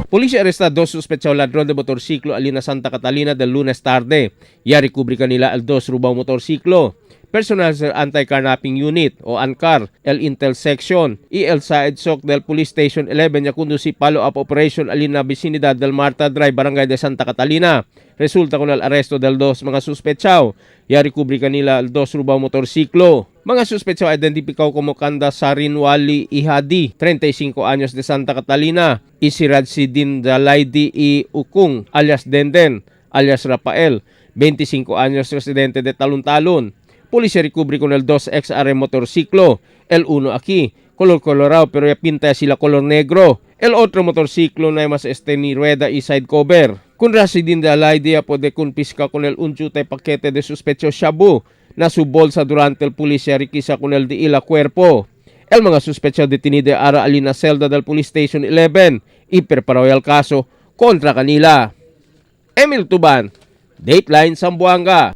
Policía arresta dos sospechosos ladrón de motorsiklo alina Santa Catalina del Lunes tarde. Ya recobre kanila el dos rubaw motorsiklo. Personal sa Anti-Carnapping Unit o ANCAR, el Intel Section, y el Saed Sok del Police Station 11 ya conduce follow-up operation alina vicinidad del Marta Drive, Barangay de Santa Catalina. Resulta con el arresto del dos mga suspechao. Ya recobre kanila el dos rubaw motorsiklo. Mga suspechao identificado como Kanda Sarinwali Ihadi, 35 años, de Santa Catalina, y si Radsidin Dalaidi y Ukung, alias Denden, alias Rafael, 25 años, residente de Talon-Talon. Policía recobre con el 2 XR motorciclo, el uno aquí, color colorado pero ya pinta sila color negro. El otro motorciclo na mas este ni rueda y side cover. Kun Rasidin Dalaidi ya puede confisca con el un chute paquete de sospechoso shabu na su bolsa durante el policía requisa con el de ila cuerpo. El mga sospechoso detenido ara alina celda del Police Station 11 y preparó el caso contra kanila. Emil Tuban, Dateline Zamboanga.